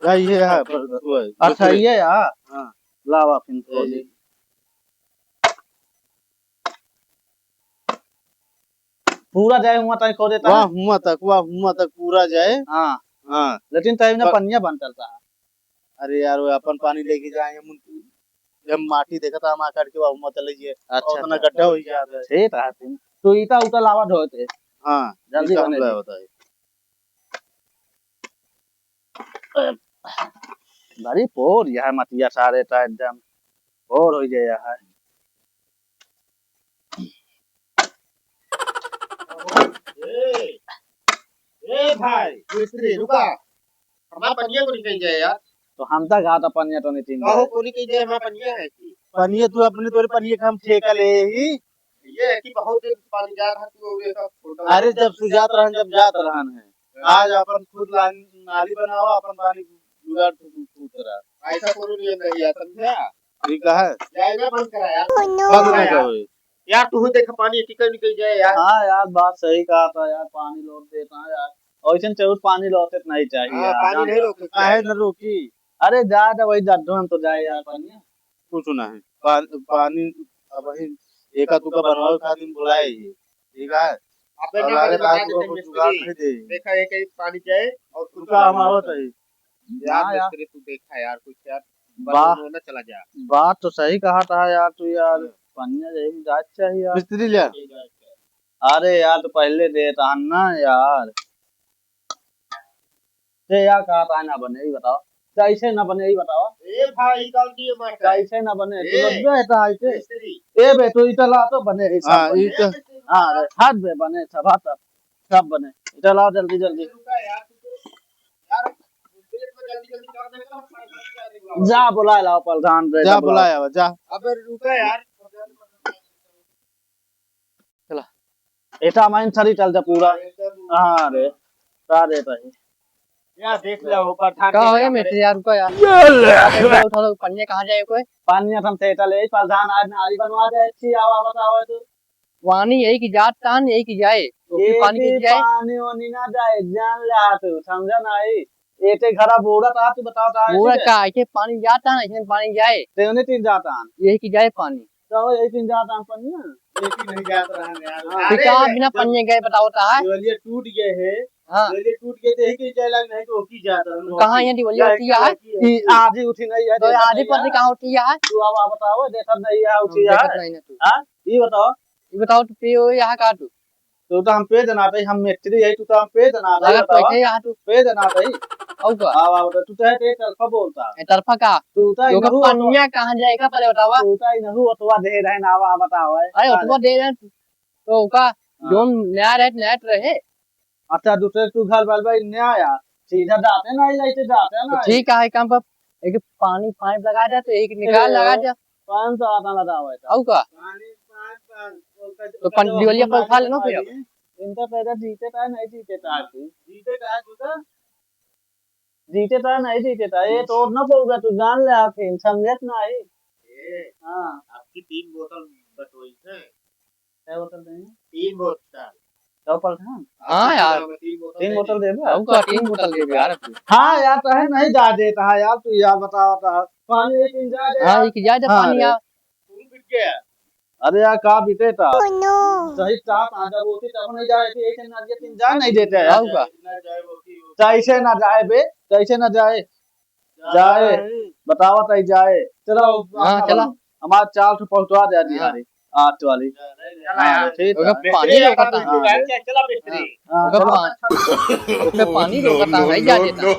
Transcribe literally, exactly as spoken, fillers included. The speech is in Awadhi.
या ये है, पर, वही, अच्छा, दूसरे। ये है? हाँ। लावा फिर खोली। ये। पूरा जाए हुआ तक खोदे ता? वाह, हुआ तक, वाह, हुआ तक पूरा जाए। हाँ। हाँ। लेकिन तब ना पर पनिया बन चलता है। अरे यार, वो अपन पानी लेके जाए, हम उन-, हम माटी देखा था, हम आकर के वाह, हुआ चले जाए। अच्छा, और उतना अच्छा। गड्ढा हो जाता है। ठीक है, तुम तो ईटा उटा लावा ढोते। हाँ, जल्दी ईटा हम बने लावा दे। होता है। बड़ी पोर यह मटिया सारे ता एकदम पोर हो गया है। ए, ए भाई, मिस्त्री, रुका। हमार पनिया को निकल जाए यार। तो हम तक आता पनिया तो नहीं तीन कहो बार। को निकल जाए, हमार पनिया है कि? पनिया तू अपने तोरे पनिया का हम ठेका ले ही। ये है कि बहुत दिन से पानी जा रहा, तू और ये सब फोटो अरे जब से जात रहन, जब जात रहन है। आज अपन खुद लाइन नाली बनावा, अपन पानी जुगाड़ खुद, खुद करा। ऐसा कोनो नियम नहीं है, समझा? ठीक है। जाए ना बंद करा यार। बंद ना करो। यार, तू देख, पानी टिकट निकल जाए यार। हाँ यार, बात सही कहा था यार, पानी लौट देता है यार। और इसन चौथ पानी लौटे तो नहीं चाहिए हाँ, यार, पानी जानता नहीं है। रोके काहे चाहिए। न रोकी? अरे जा, जा, वही गड्ढों में तो जाए यार पानी। कुछ नहीं, पा-, पानी अब वही एका तुका बनवावे खातिर बुलाए ही, ठीक है? अबे और ना आगे बने, बता कहा तुका देते कुछ जुगाड़ मिस्त्री। नहीं दे। देखा, एक ही पानी जाए और कुछ रुका, हम आवत है। यार हाँ यार। मिस्त्री, तू देखा यार, कुछ यार, बा-, बनवाना चला जा। बात तो सही कहा था यार तू यार, हाँ। पनिया यही में जाए चाहिए यार। मिस्त्री ले। अरे यार, तो पहले देता ना यार। ते यार कहा था ना बने, ही बताओ। कैसे ना बने, ही बताओ। ए भाई, गलती है मार का। कैसे ना बने, तू ए, लग गया है तो आइते। मिस्त्री। ए बे, तू इटा ला तो बने, ही सब हाँ, बने। इटा। हाँ रे, हाथ बे बने, सब हाथ, सब बने। इटा लाओ जल्दी, जल्दी। रुका यार, तू तो, यार, जल्दी, जल्दी कर दे, कर दे। जा बुला लाओ प्रधान रे, जा डबला। बुलाया, जा। अबे रुका यार। चला। एटा माइन सरी चल जा पूरा। हाँ रे, का रे भाई। या देख ले, वो प्रधान का के हो गया क्या मेरे करे? यार, रुको यार। ये ले। आप एक बार उठा लो, पनिया कहाँ जाए कोई? पनिया हम सेटा ले, प्रधान आज नाली बनवा दे, अच्छी आवा बताओ तू। पानी यही की जात तान, यही की जाए। तो फिर ये पानी की की जाए? पानी वानी ना जाए, जान ले हाथ, समझा नहीं? एते घरा बोरा ता, तू बताओ ता, बोरा ऐसे? का, ऐसे पानी जाता ना, ऐसे पानी जाए। तेवने तीन जाता है। यही की जाए पानी। तो यही तीन जाता है पानी ना? एक ही नहीं जाता है यार। हाँ। अरे, बिना जब, पानी गए बताओ ता है। दिवालिया टूट गए है। हाँ। दिवालिया टूट गए तो यही कहीं जाए लाग नहीं तो की जाता है। कहाँ ये दिवालिया या उठी है? एक लड़की है। ई आधी उठी नहीं है, तो देखा आधी नहीं पर है। कहाँ उठी है? तू अब आप बताओ, देखा नहीं है, उठी है। देखत नहीं ना तू। हाँ? ये बताओ। ये बताओ, तू पियो यहाँ का तू? तू तो हम पे देना था, हम मिस्त्री है, तू तो हम पे देना था, लागत बतावा। पैसे यहाँ तू। पे देना था। और का? आवा, आवा, तू तो है, ते तरफा बोलता। ए तरफा का? तू तो तू का इनहू पनिया कहाँ जाएगा, पहले बतावा। तू तो इनहू ओतवा दे रहे ना, आवा, बतावा, है। अरे, का ओतवा रे? दे रहे तू। तो का, हाँ। जोन नया रहे, नया रहे। अच्छा, दूसरे तू घर बाल भाई नया आया, सीधा जाते ना, जाते, जाते तो ना। ठीक है, काम पर एक पानी पाइप लगा दे, तो एक निकाल ए, लगा दे। पाँच सौ आता लगा हुआ है। आऊ का? पानी पाँच सौ, तो पन-, दिवालिया पर उठा लेना फिर। इनका पैदा जीते ता, नहीं जीते ता, हाँ। जीते ता, जीते। जीते ता, नहीं जीते ता, ये तोड़ ना पड़ेगा, तू जान ले आखिर, समझत ना आई। ए, हाँ। आपकी तीन बोतल बटोई है। क्या बोतल देंगे? तीन बोतल। क्या बोतल था? हाँ आपकी यार। तीन बोतल तीन दे बोतल दी। दे दो। हमको तीन बोतल दे दो यार। हाँ यार, तो है नहीं जा देता है यार, तू यार बताओ तो। पानी एक इंतजार है हाँ, यार। एक इंतजार है हाँ पानी रे। यार। तू बिक गया। अरे यार, का बीते था? Oh no। सही था, ताजा बोती तब नहीं जाए थे, एक ना दिया, तीन जाए नहीं देते हैं। आऊ का? कैसे ना जाए बे, कैसे ना जाए? जाए, बतावा ताई जाए। चला, हाँ, चला। हमार चार ठो पहुंचवा दे हाँ। दिहाड़ी, आठ वाली। चला हाँ, यार। ठीक ओके, है। पानी रोकता है। हाँ। चला मिस्त्री। हाँ, ओके, चला। पा-, ओके, पानी रोकता है, जा देता।